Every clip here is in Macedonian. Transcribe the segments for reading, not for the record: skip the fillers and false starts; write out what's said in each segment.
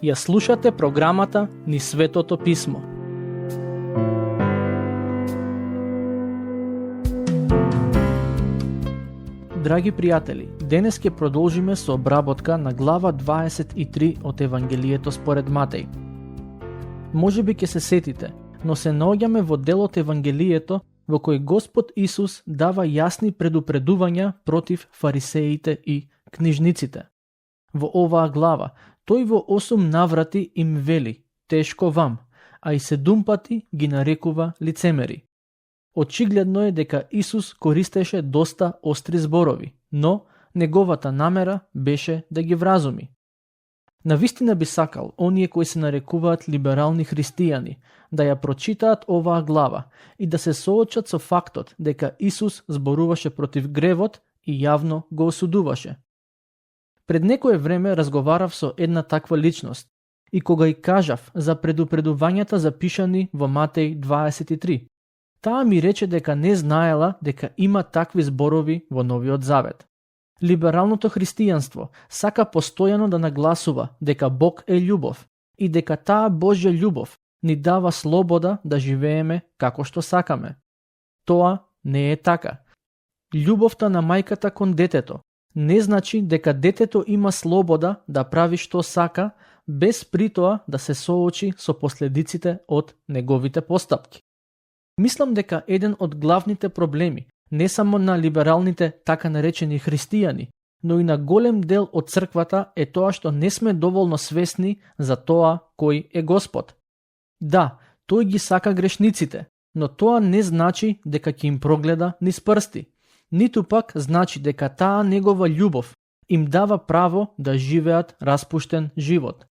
Ја слушате програмата Низ Светото Писмо. Драги пријатели, денес ќе продолжиме со обработка на глава 23 од Евангелието според Матеј. Можеби ќе се сетите, но се наоѓаме во делот Евангелието во кој Господ Исус дава јасни предупредувања против фарисеите и книжниците. Во оваа глава, тој во 8 наврати им вели, тешко вам, а и 7 пати ги нарекува лицемери. Очигледно е дека Исус користеше доста остри зборови, но неговата намера беше да ги вразуми. Навистина би сакал оние кои се нарекуваат либерални христијани да ја прочитаат оваа глава и да се соочат со фактот дека Исус зборуваше против гревот и јавно го осудуваше. Пред некое време разговарав со една таква личност и кога и кажав за предупредувањата запишани во Матеј 23, таа ми рече дека не знаела дека има такви зборови во Новиот Завет. Либералното христијанство сака постојано да нагласува дека Бог е љубов и дека таа Божја љубов ни дава слобода да живееме како што сакаме. Тоа не е така. Љубовта на мајката кон детето не значи дека детето има слобода да прави што сака, без притоа да се соочи со последиците од неговите постапки. Мислам дека еден од главните проблеми, не само на либералните така наречени христијани, но и на голем дел од црквата е тоа што не сме доволно свесни за тоа кој е Господ. Да, тој ги сака грешниците, но тоа не значи дека ќе им прогледа низ прсти. Ниту пак значи дека таа негова љубов им дава право да живеат распуштен живот.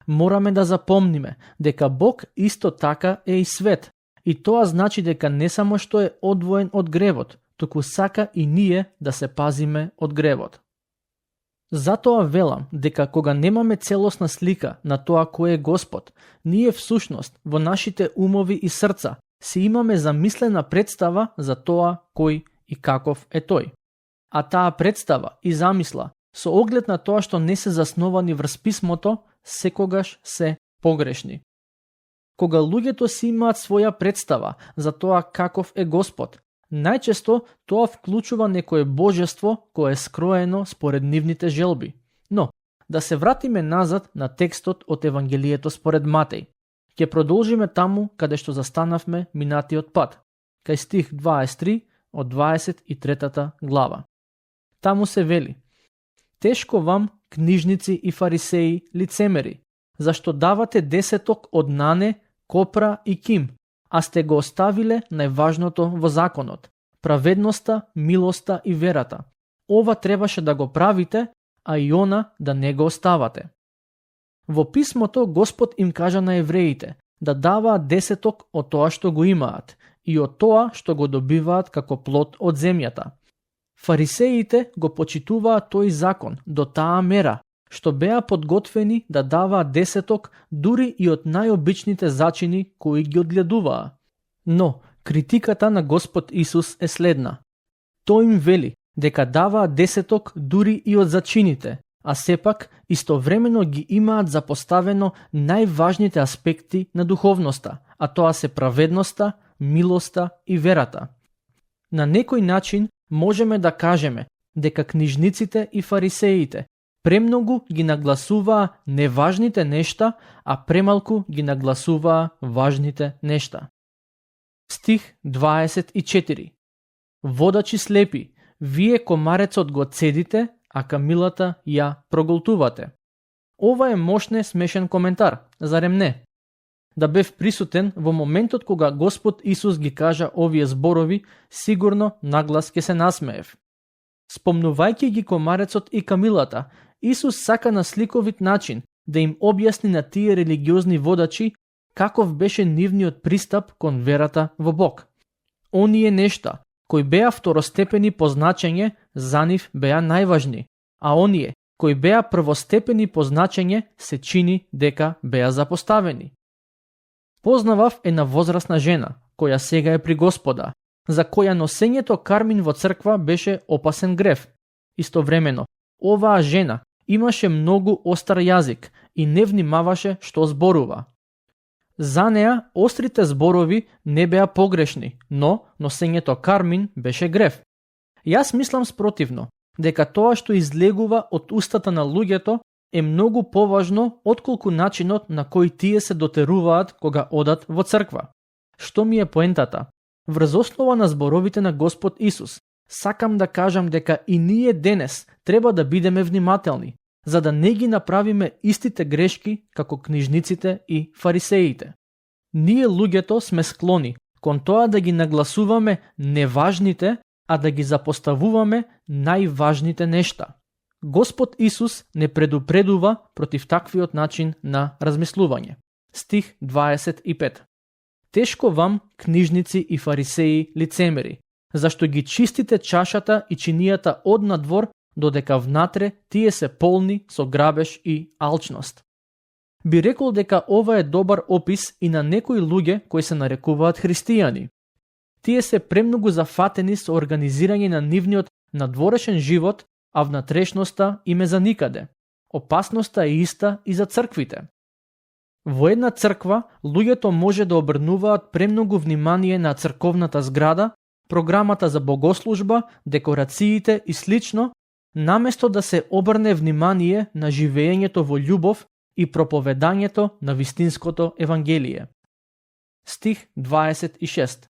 Мораме да запомниме дека Бог исто така е и свет, и тоа значи дека не само што е одвоен од гревот, туку сака и ние да се пазиме од гревот. Затоа велам дека кога немаме целосна слика на тоа кој е Господ, ние всушност во нашите умови и срца си имаме замислена представа за тоа кој и каков е тој. А таа представа и замисла, со оглед на тоа што не се засновани врз писмото, секогаш се погрешни. Кога луѓето си имаат своја представа за тоа каков е Господ, најчесто тоа вклучува некое божество кое е скроено според нивните желби. Но, да се вратиме назад на текстот од Евангелието според Матеј. Ќе продолжиме таму каде што застанавме минатиот пат, кај стих 23 од 23 глава. Таму се вели: тешко вам, книжници и фарисеи, лицемери, зашто давате десеток од нане, копра и ким, а сте го оставиле најважното во законот, праведноста, милоста и верата. Ова требаше да го правите, а и она да не го оставате. Во писмото Господ им кажа на евреите да даваат десеток од тоа што го имаат и од тоа што го добиваат како плод од земјата. Фарисеите го почитуваат тој закон до таа мера, што беа подготвени да даваат десеток дури и од најобичните зачини кои ги одгледуваа. Но, критиката на Господ Исус е следна. Тој им вели дека даваат десеток дури и од зачините, а сепак истовремено ги имаат запоставено најважните аспекти на духовноста, а тоа се праведноста, милоста и верата. На некој начин можеме да кажеме дека книжниците и фарисеите премногу ги нагласуваа неважните нешта, а премалку ги нагласуваа важните нешта. Стих 24. Водачи слепи, вие комарецот го цедите, а камилата ја проголтувате. Ова е мощне смешен коментар, зарем не? Да бев присутен во моментот кога Господ Исус ги кажа овие зборови, сигурно наглас ќе се насмеев. Спомнувајќи ги комарецот и камилата, Исус сака на сликовит начин да им објасни на тие религиозни водачи каков беше нивниот пристап кон верата во Бог. Оние нешта кои беа второстепени по значење, за нив беа најважни, а оние кои беа првостепени по значење се чини дека беа запоставени. Познавав една возрастна жена, која сега е при Господа, за која носењето кармин во црква беше опасен грев. Истовремено, оваа жена имаше многу остар јазик и не внимаваше што зборува. За неа острите зборови не беа погрешни, но носењето кармин беше грев. Јас мислам спротивно, дека тоа што излегува од устата на луѓето е многу поважно отколку начинот на кој тие се дотеруваат кога одат во црква. Што ми е поентата? Врз основа на зборовите на Господ Исус, сакам да кажам дека и ние денес треба да бидеме внимателни, за да не ги направиме истите грешки како книжниците и фарисеите. Ние луѓето сме склони кон тоа да ги нагласуваме неважните, а да ги запоставуваме најважните нешта. Господ Исус не предупредува против таквиот начин на размислување. Стих 25. Тешко вам, книжници и фарисеи лицемери, зашто ги чистите чашата и чинијата однадвор, додека внатре тие се полни со грабеж и алчност. Би рекол дека ова е добар опис и на некои луѓе кои се нарекуваат христијани. Тие се премногу зафатени со организирање на нивниот надворешен живот, а внатрешноста им е за никаде. Опасноста е иста и за црквите. Во една црква, луѓето може да обрнуваат премногу внимание на црковната зграда, програмата за богослужба, декорациите и слично, наместо да се обрне внимание на живеењето во љубов и проповедањето на вистинското евангелие. Стих 26.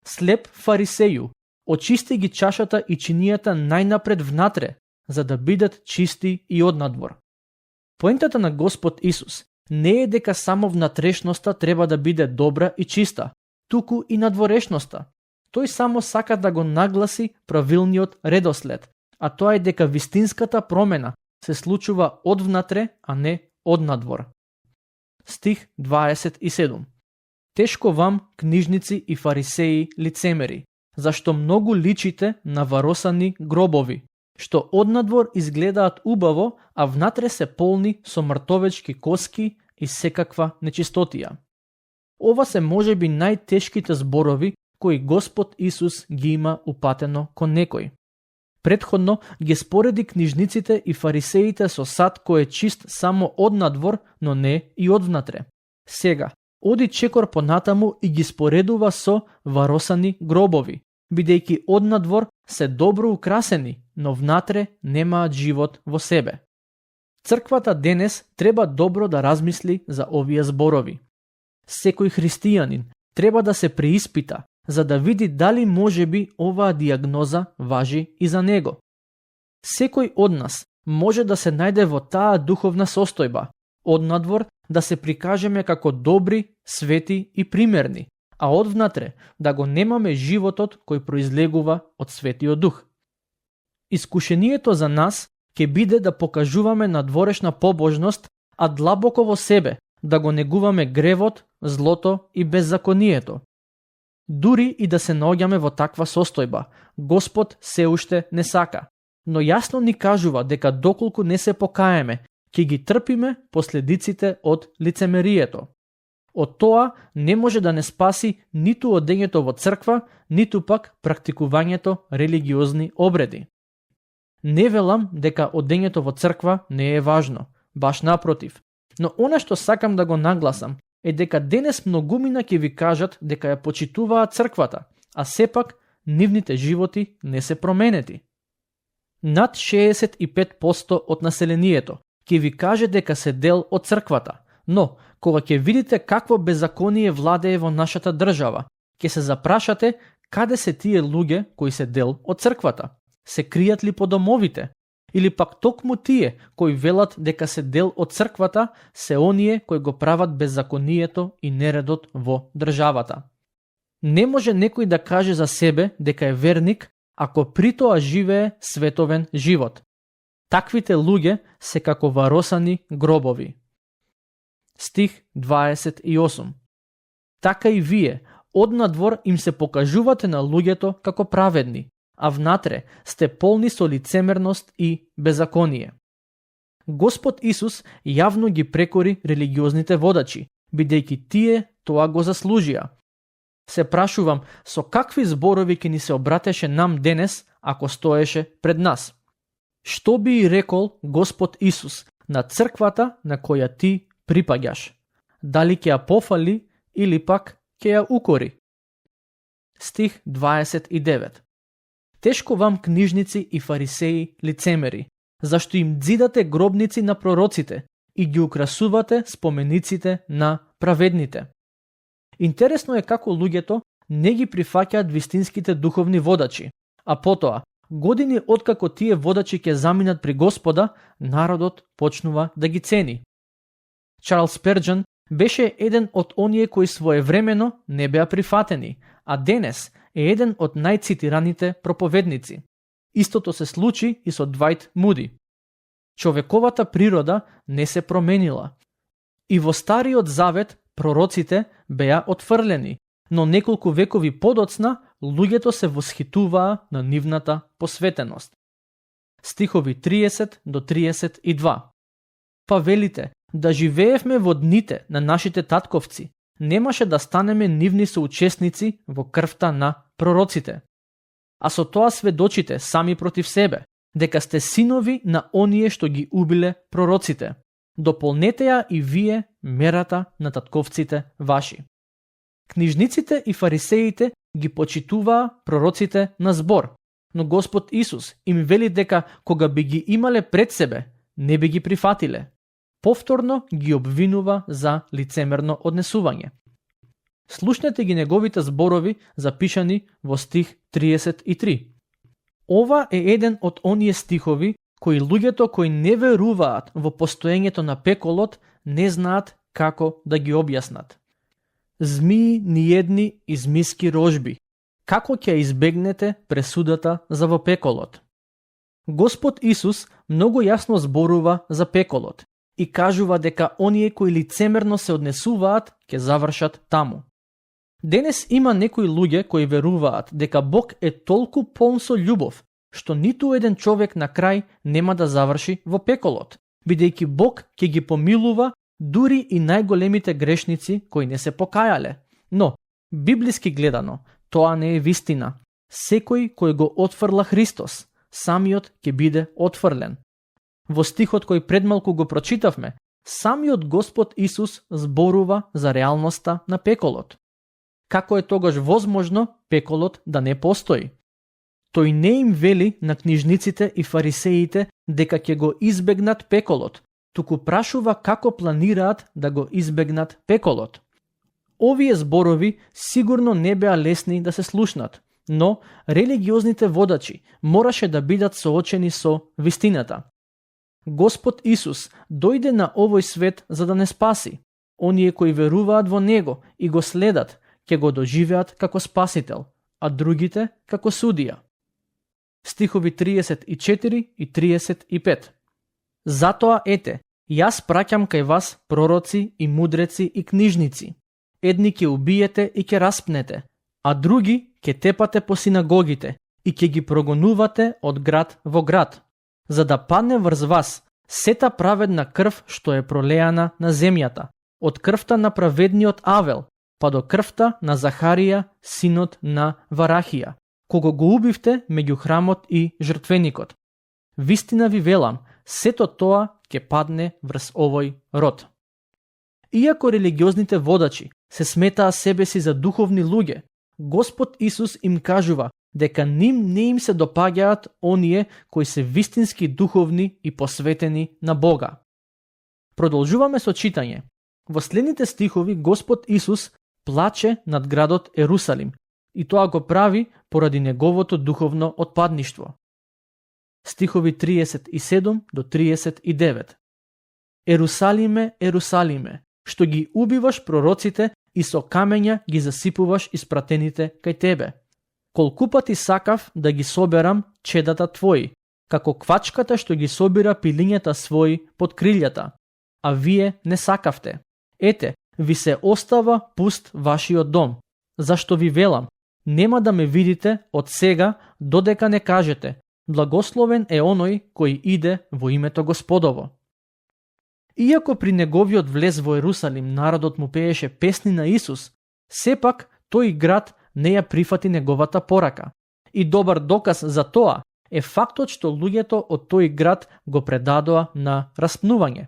Слеп фарисеју, очисти ги чашата и чинијата најнапред внатре, за да бидат чисти и однадвор. Поентата на Господ Исус не е дека само внатрешноста треба да биде добра и чиста, туку и надворешноста. Тој само сака да го нагласи правилниот редослед, а тоа е дека вистинската промена се случува од внатре, а не од надвор. Стих 27. Тешко вам, книжници и фарисеи лицемери, зашто многу личите на варосани гробови, што однадвор изгледаат убаво, а внатре се полни со мртовечки коски и секаква нечистотија. Ова се можеби најтешките зборови кои Господ Исус ги има упатено кон некој. Претходно ги спореди книжниците и фарисеите со сад кој е чист само однадвор, но не и одвнатре. Сега, оди чекор понатаму и ги споредува со варосани гробови, бидејќи однадвор се добро украсени, но внатре немаат живот во себе. Црквата денес треба добро да размисли за овие зборови. Секој христијанин треба да се преиспита, за да види дали можеби оваа диагноза важи и за него. Секој од нас може да се најде во таа духовна состојба, однадвор да се прикажеме како добри, свети и примерни, а одвнатре да го немаме животот кој произлегува од Светиот Дух. Искушението за нас ќе биде да покажуваме надворешна побожност, а длабоко во себе да го негуваме гревот, злото и беззаконието. Дури и да се наоѓаме во таква состојба, Господ се уште не сака, но јасно ни кажува дека доколку не се покаеме, ќе ги трпиме последиците од лицемерието. Од тоа не може да не спаси ниту одењето во црква, ниту пак практикувањето религиозни обреди. Не велам дека одењето во црква не е важно, баш напротив, но она што сакам да го нагласам е дека денес многумина ќе ви кажат дека ја почитуваат црквата, а сепак нивните животи не се променети. Над 65% од населението ќе ви каже дека се дел од црквата, но кога ќе видите какво беззаконие владее во нашата држава, ќе се запрашате каде се тие луѓе кои се дел од црквата. Се кријат ли по домовите? Или пак токму тие кои велат дека се дел од црквата се оние кои го прават беззаконието и нередот во државата. Не може некој да каже за себе дека е верник ако притоа живее световен живот. Таквите луѓе се како варосани гробови. Стих 28. Така и вие, однадвор им се покажувате на луѓето како праведни, а внатре сте полни со лицемерност и беззаконие. Господ Исус јавно ги прекори религиозните водачи, бидејќи тие тоа го заслужија. Се прашувам со какви зборови ќе ни се обратеше нам денес ако стоеше пред нас. Што би и рекол Господ Исус на црквата на која ти припаѓаш? Дали ќе ја пофали или пак ќе ја укори? Стих 29. Тешко вам, книжници и фарисеи, лицемери, зашто им дзидате гробници на пророците и ги украсувате спомениците на праведните. Интересно е како луѓето не ги прифаќаат вистинските духовни водачи, а потоа, години откако тие водачи ќе заминат при Господа, народот почнува да ги цени. Чарлс Сперџан беше еден од оние кои своевремено не беа прифатени, а денес е еден од најцитираните проповедници. Истото се случи и со Двајт Муди. Човековата природа не се променила. И во Стариот Завет пророците беа отфрлени, но неколку векови подоцна луѓето се восхитуваа на нивната посветеност. Стихови 30 до 32. Па велите, да живеевме во дните на нашите татковци, немаше да станеме нивни соучесници во крвта на пророците. А со тоа сведочите сами против себе, дека сте синови на оние што ги убиле пророците. Дополнете ја и вие мерата на татковците ваши. Книжниците и фарисеите ги почитуваа пророците на збор, но Господ Исус им вели дека кога би ги имале пред себе, не би ги прифатиле. Повторно ги обвинува за лицемерно однесување. Слушнете ги неговите зборови запишани во стих 33. Ова е еден од оние стихови кои луѓето кои не веруваат во постоењето на пеколот не знаат како да ги објаснат. Змии ниедни и змиски рожби. Како ќе избегнете пресудата за во пеколот? Господ Исус многу јасно зборува за пеколот и кажува дека оние кои лицемерно се однесуваат ќе завршат таму. Денес има некои луѓе кои веруваат дека Бог е толку полн со љубов, што ниту еден човек на крај нема да заврши во пеколот, бидејќи Бог ќе ги помилува дури и најголемите грешници кои не се покајале. Но, библиски гледано, тоа не е вистина. Секој кој го отфрла Христос, самиот ќе биде отфрлен. Во стихот кој предмалку го прочитавме, самиот Господ Исус зборува за реалноста на пеколот. Како е тогаш возможно пеколот да не постои? Тој не им вели на книжниците и фарисеите дека ќе го избегнат пеколот, туку прашува како планираат да го избегнат пеколот. Овие зборови сигурно не беа лесни да се слушнат, но религиозните водачи мораше да бидат соочени со вистината. Господ Исус дојде на овој свет за да не спаси. Оние кои веруваат во Него и го следат, ќе го доживеат како спасител, а другите како судија. Стихови 34 и 35. Затоа ете, јас праќам кај вас пророци и мудреци и книжници. Едни ќе убиете и ќе распнете, а други ќе тепате по синагогите и ќе ги прогонувате од град во град, за да падне врз вас сета праведна крв што е пролеана на земјата, од крвта на праведниот Авел, па до крвта на Захарија, синот на Варахија, кого го убивте меѓу храмот и жртвеникот. Вистина ви велам, сето тоа ќе падне врз овој род. Иако религиозните водачи се сметаа себе си за духовни луѓе, Господ Исус им кажува дека ним не им се допаѓаат оние кои се вистински духовни и посветени на Бога. Продолжуваме со читање. Во следните стихови Господ Исус плаче над градот Ерусалим и тоа го прави поради неговото духовно отпадништво. Стихови 37 до 39. Ерусалиме, Ерусалиме, што ги убиваш пророците и со камења ги засипуваш испратените кај тебе. Колку пати сакав да ги соберам чедата твои, како квачката што ги собира пилињата своји под крилјата, а вие не сакавте. Ете, ви се остава пуст вашиот дом, зашто ви велам, нема да ме видите од сега додека не кажете, благословен е оној кој иде во името Господово. Иако при неговиот влез во Ерусалим народот му пееше песни на Исус, сепак тој град не ја прифати неговата порака. И добар доказ за тоа е фактот што луѓето од тој град го предадоа на распнување.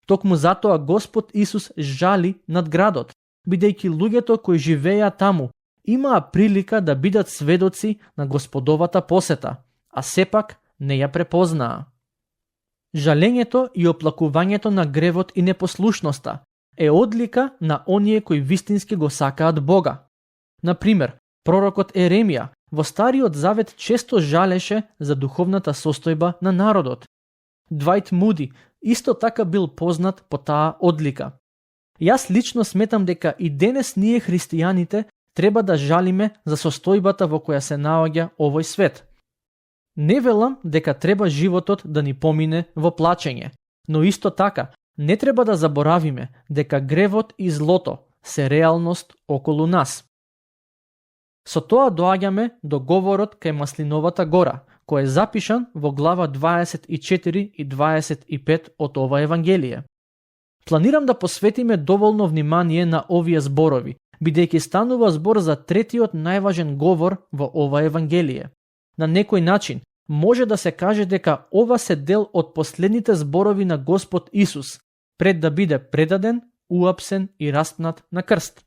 Токму затоа Господ Исус жали над градот, бидејќи луѓето кои живееа таму имаа прилика да бидат сведоци на Господовата посета, а сепак не ја препознаа. Жалењето и оплакувањето на гревот и непослушноста е одлика на оние кои вистински го сакаат Бога. Например, пророкот Еремија во Стариот Завет често жалеше за духовната состојба на народот. Двајт Муди исто така бил познат по таа одлика. Јас лично сметам дека и денес ние христијаните треба да жалиме за состојбата во која се наоѓа овој свет. Не велам дека треба животот да ни помине во плачење, но исто така не треба да заборавиме дека гревот и злото се реалност околу нас. Со тоа доаѓаме до говорот кај Маслиновата гора, кој е запишан во глава 24 и 25 од ова Евангелие. Планирам да посветиме доволно внимание на овие зборови, бидејќи станува збор за третиот најважен говор во ова Евангелие. На некој начин може да се каже дека ова се дел од последните зборови на Господ Исус, пред да биде предаден, уапсен и распнат на крст.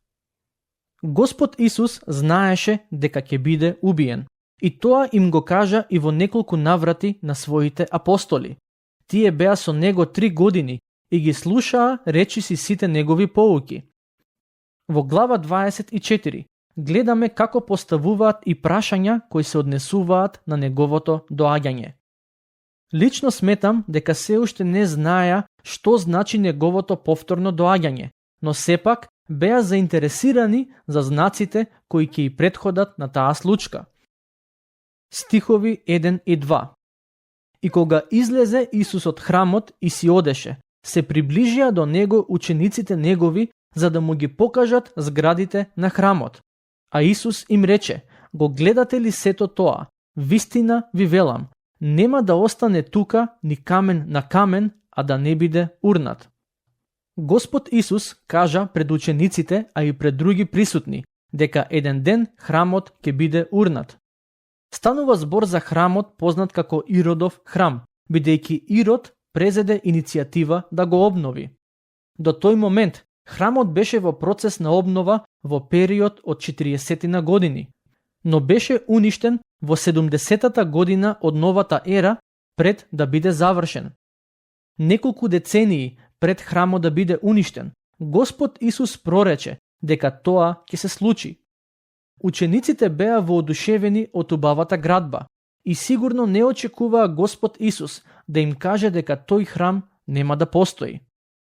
Господ Исус знаеше дека ќе биде убиен, и тоа им го кажа и во неколку наврати на своите апостоли. Тие беа со него 3 години и ги слушаа речиси сите негови поуки. Во глава 24 гледаме како поставуваат и прашања кои се однесуваат на неговото доаѓање. Лично сметам дека се уште не знаеа што значи неговото повторно доаѓање, но сепак беа заинтересирани за знаците кои ќе и претходат на таа случка. Стихови 1 и 2. И кога излезе Исус од храмот и си одеше, се приближија до него учениците негови за да му ги покажат зградите на храмот. А Исус им рече: го гледате ли сето тоа? Вистина ви велам, нема да остане тука ни камен на камен, а да не биде урнат. Господ Исус кажа пред учениците, а и пред други присутни, дека еден ден храмот ќе биде урнат. Станува збор за храмот познат како Иродов храм, бидејќи Ирод презеде иницијатива да го обнови. До тој момент храмот беше во процес на обнова во период од 40 години, но беше уништен во 70-та година од новата ера пред да биде завршен. Неколку децении пред храмот да биде уништен, Господ Исус прорече дека тоа ќе се случи. Учениците беа воодушевени од убавата градба и сигурно не очекуваа Господ Исус да им каже дека тој храм нема да постои.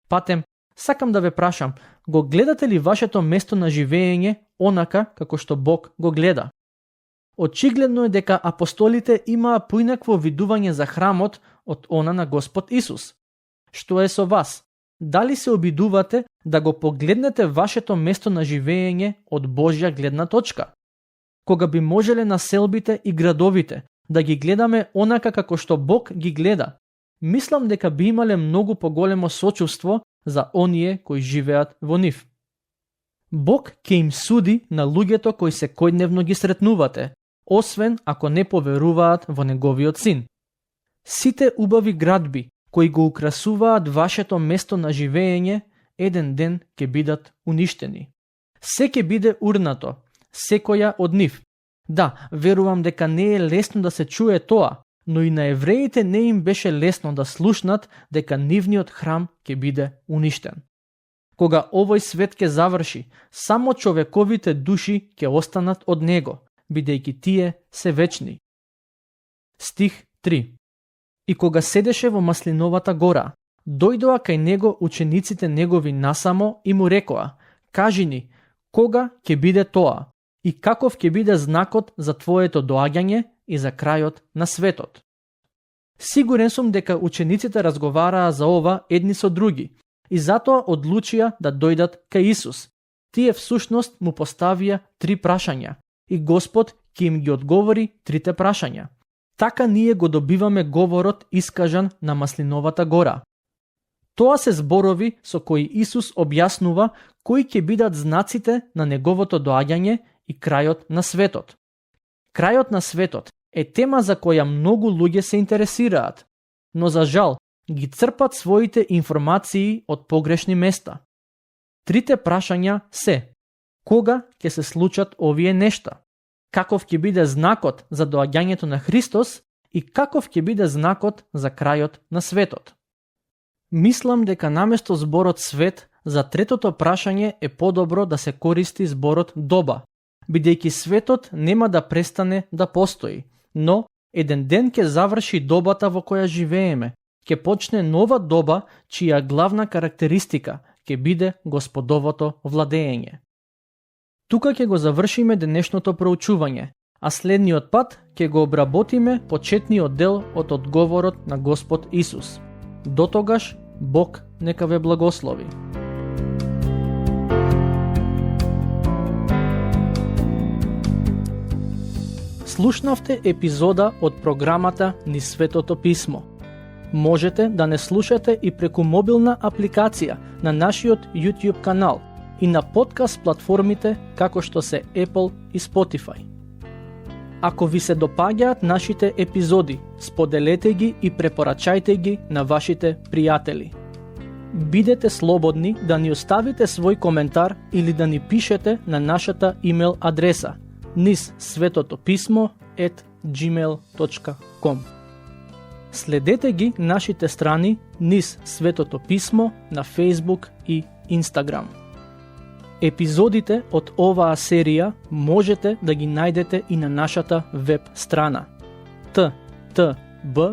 Патем, сакам да ве прашам, го гледате ли вашето место на живење онака како што Бог го гледа? Очигледно е дека апостолите имаа поинакво видување за храмот од она на Господ Исус. Што е со вас? Дали се обидувате да го погледнете вашето место на живење од Божја гледна точка? Кога би можеле населбите и градовите да ги гледаме онака како што Бог ги гледа, мислам дека би имале многу поголемо сочувство за оние кои живеат во нив. Бог ќе им суди на луѓето кои секојдневно ги сретнувате, освен ако не поверуваат во Неговиот Син. Сите убави градби кои го украсуваат вашето место на живење, еден ден ќе бидат уништени. Се ќе биде урнато, секоја од нив. Да, верувам дека не е лесно да се чуе тоа, но и на евреите не им беше лесно да слушнат дека нивниот храм ќе биде уништен. Кога овој свет ќе заврши, само човековите души ќе останат од него, бидејќи тие се вечни. Стих 3. И кога седеше во Маслиновата гора, дојдоа кај него учениците негови насамо и му рекоа: кажи ни, кога ќе биде тоа и каков ќе биде знакот за твоето доаѓање и за крајот на светот? Сигурен сум дека учениците разговараа за ова едни со други и затоа одлучија да дојдат кај Исус. Тие всушност му поставија 3 прашања и Господ ќе им ги одговори 3 прашања. Така ние го добиваме говорот искажан на Маслиновата гора. Тоа се зборови со кои Исус објаснува кои ќе бидат знаците на неговото доаѓање и крајот на светот. Крајот на светот е тема за која многу луѓе се интересираат, но за жал ги црпат своите информации од погрешни места. Трите прашања се: кога ќе се случат овие нешта? Каков ќе биде знакот за доаѓањето на Христос и каков ќе биде знакот за крајот на светот? Мислам дека наместо зборот свет, за третото прашање е подобро да се користи зборот доба, бидејќи светот нема да престане да постои, но еден ден ќе заврши добата во која живееме, ќе почне нова доба чија главна карактеристика ќе биде Господовото владење. Тука ќе го завршиме денешното проучување, а следниот пат ќе го обработиме почетниот дел од одговорот на Господ Исус. Дотогаш, Бог нека ве благослови. Слушнавте епизода од програмата Низ Светото Писмо. Можете да не слушате и преку мобилна апликација на нашиот YouTube канал и на подкаст платформите како што се Apple и Spotify. Ако ви се допаѓаат нашите епизоди, споделете ги и препорачајте ги на вашите пријатели. Бидете слободни да ни оставите свој коментар или да ни пишете на нашата имейл адреса nizsvetotopисmo@gmail.com. Следете ги нашите страни Низ Светото Писмо на Facebook и Instagram. Епизодите од оваа серија можете да ги најдете и на нашата веб страна ttb.twr.org.